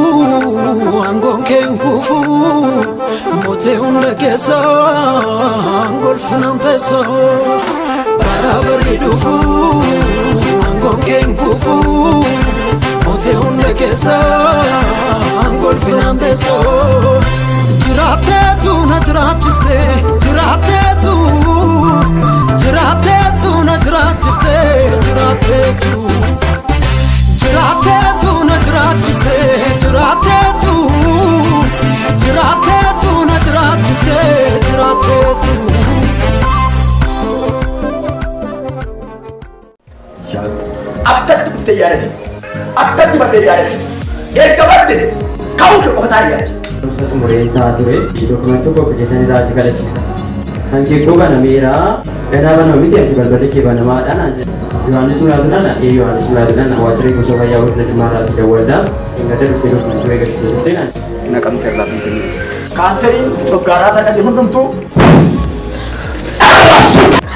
Aangoon kee hin kufu, mootee hunda keessa golfinaan teessoo. Bara barri dhufu, aangoon kee hin kufu, mootee hunda keessa golfinaan teessoo. Jiraatteetu na jiraachifte, jiraatteetu, jiraatteetu na jiraachifte, jiraatteetu. Jiraatteetu na jiraachifte, jiraatteetu, jiraatteetu na jiraachifte, jiraatteetu. Akkatti dhuftee yaadate. Akkatti badde yaadate. Erga badde ka'uu kee qofa taa'ee yaadate. Barumsa xumureen ta'a ture. Dookumentii tokko fide irraa achi galachiisa. Kan kee koo banameera. Ganaa banama miti ati balballi kee banamaadha naan jedhe. Yohaannis Mulaatuudhaan ee Yohaannis Mulaatuudhaan waajjira gosa fayyaa godina Jimmaa irraa si dawwalla. Engada dhuftee dookumentii wayii galchitee turte naan jedhe. Naqamte irraa Finfinnee. Kaanseriin coggaaraa isaa qabe hundumtuu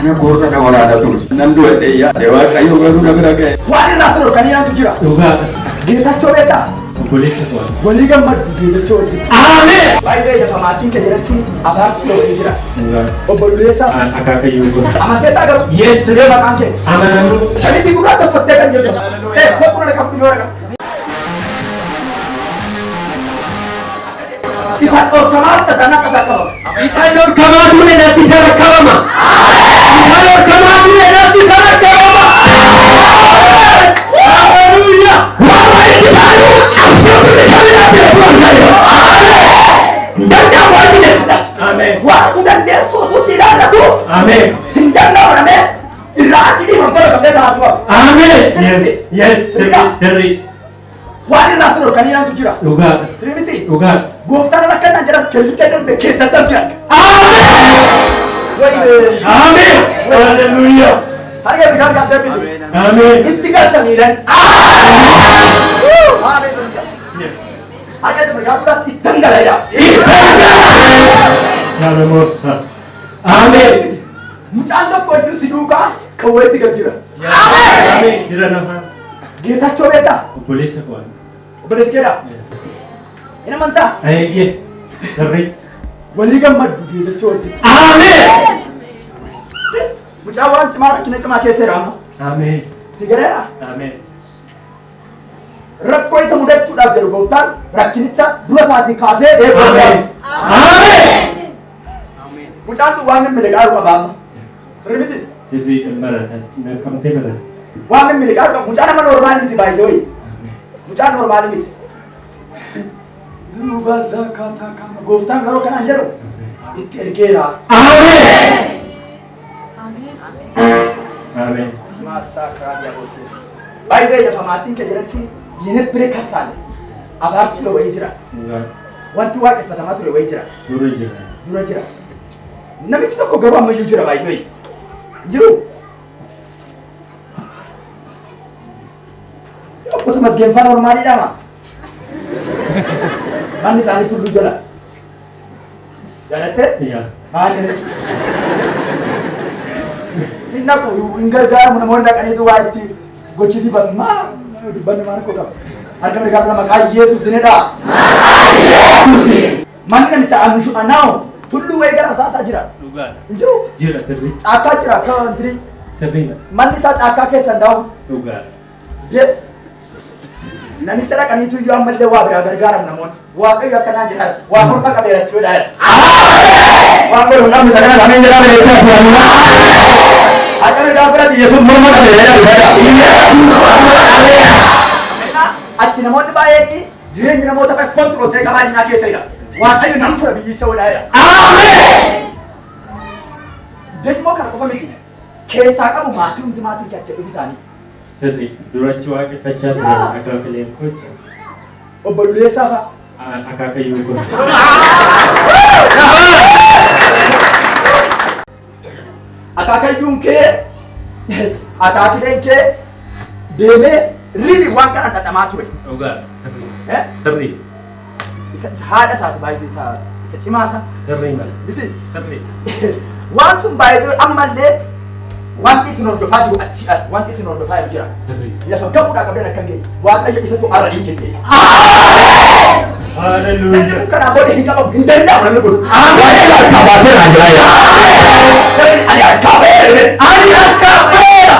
Kana koorra na waraana ture. Nan du'a jedhee yaade, Waaqayyo garuu na bira ga'e. Waan irraa sun kan yaantu jira. Dhugaadha. Geetachoo beektaa? Obboleessa koo. Walii gammadu Geetachoo wajjin. Ameen! Baay'ee lafa maatiin kee jalatti afaan kee wajjin jira. Obbo Luleessaa. Akaakayyuu koo. Amanteessaa garuu. Yes. Siree maqaan kee. Amanamuu. Shamitii gurraacha uffattee kan jirtu. Ee kootu na qabdu yoo raqa. Isaan dhorkamaa isaan akka isaan qabama. Isaan dhorkamaa ture natti isa rakkabama. Isaan dhorkamaa ture natti isa rakkabama. Haleluuyaa. Warra itti isaanii cabsuutu ni danda'amu argine. Ameen. Waatu dandeessu utuu si ilaallatu. Ameen. Sin danda'amu namee irraa achi dhiifamtee qabdee taa'atu qaba. Ameen. Yes. Yes. Sirrii. Sirrii. Waan irraa sun dhorkanii yaantu jira. Dhugaadha. Sirrii miti. Dhugaadha. Gooftaan akka naan jedhan kellicha darbe keessatti as arga. Ameen. Ameen. Haleluuyaa. Harka bitaa kaasee fidu. Ameen. Itti galcha miilan. Harka mirgaa fudhatti ittan gala. Jaalmosa. Ameen. Mucaan tokko iyyuu si duukaa kan walitti gad jira. Ameen. Jira nafa. Geetachoo beektaa? Obboleessa koo. Obboleessi keedhaa? Hin amantaa? Ayyee. Sirrii. Walii gammaddu Geetachoo wajjin. Ameen. Mucaan waan cimaa rakkina cimaa keessa jira amma. Ameen. Si galeera? Ameen. Rakkoo isa mudachuudhaaf jedhu gooftaan rakkinicha dura isaatii kaasee eeguu. Ameen. Ameen. Mucaan kun waan mimmiidhagaa qaba amma. Sirrii miti? Sirrii barata. Naqamtee barata. Waan mimmiidhagaa qaba. Mucaan nama normal miti baay'ee wayii. Mucaan normal miti. Luba zakata kama. Gooftaan garuu kanaan jedhu itti ergeera. Ameen. Ameen. Maasaa diyaabosee. Baay'ee lafa maatiin kee jedhan si yinebire kasaale. Abaartu ture wayii jira. Dhugaa. Wanti waaqeffatamaa ture wayii jira. Dura jira. Dura jira. Namichi tokko garuu ammayyuu jira baay'ee. Jiru. Obbo Tamasgeen faa normaliidha ma? Manni isaanii tulluu jala. Jaalattee? Yaa. Maali? Hin dhaqu, hin gargaaramu, namoonni dhaqaniitu waa itti gochisiifatu. Maa dubbanni maal koo qaba? Harka mirgaa bira maqaa Yesuus ni dha. Manni namicha anushu anaawu tulluu wayii gara asaasaa jira. Dhugaadha. Hin jiru? Jira sirrii. Caakkaa jira akka wanti Sirrii. manni isaa caakkaa keessa hin daa'u. Dhugaadha. Je namicha dhaqaniitu iyyuu ammallee waa biraa gargaaramu namoonni. Waaqayyo akkanaa jedhan waa morma qabeera jechuudha. Waan godhu namni isa kana lameen jedhama jechaa turan. Akka mirgaa biratti Yesuus morma qabeera jedha. Achi namoonni baay'een jireenyi namoota baay'ee control ta'e qabaa diinaa keessa jira. Waaqayyo nam fura biyyicha godhaa jira. Deemoo kana qofa miti. Keessaa qabu maatii hundi maatii kee achi dhufi isaanii. Sirrii. Durachi waaqeffachaa turan akaakileen koo jechuudha. Obbo Luleessaa fa'a. Akaakayyuu koo. Akaakayyuun kee, akaakileen kee deemee ribi waan kana xaxamaa ture. Dhugaadha. Sirrii. Eh? Sirrii. Isa haadha isaati baay'ee isa isa cimaa isa Sirrii mala. miti. Sirrii. Waan sun baay'ee ammallee wanti isin hordofaa jiru achi as wanti isin hordofaa jiru jira. Sirrii. Lafa gahuudhaa qabdan akka hin geenye. Waaqayyo isatu arra hin jette. Namni kun kanaa booda hin qabamu, hin danda'amu namni kun. Waaqayyo harkaa baaseera jira yaa. Ani harkaa ba'eera. Ani harkaa ba'eera.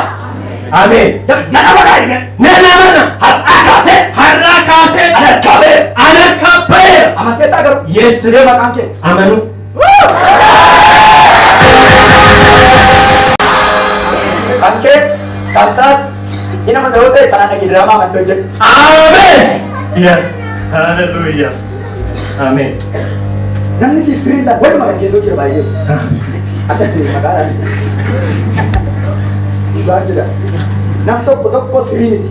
Ameen. Nan amanaa hime. Nan amana. Har'aa kaasee. Har'aa kaasee. Ani harkaa ba'eera. Ani harkaa ba'eera. Amanteettaa garuu. Yes. Siree maqaan kee. Amanu. Kan kee kan isaa inni amanta yoo ta'e kanaan dhaqee diraamaa amantii hojjedhu. Ameen. Yes. Hallelujah. Ameen. Namni siif firii hin taane waluma kan keessoo jira baay'ee. Akka itti maqaadhaan. Dhugaa jira. Nam tokko tokko sirii miti.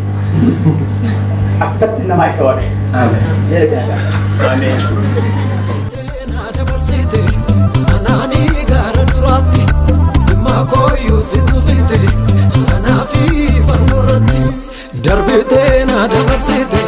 Akkatti namaa isa waaqa. Ameen. Jeera kenna. Ameen. Na dabarsite anaanii gara duraatti dhimma kooyyuu situ fite anaa fi fannoo irratti darbite na dabarsite.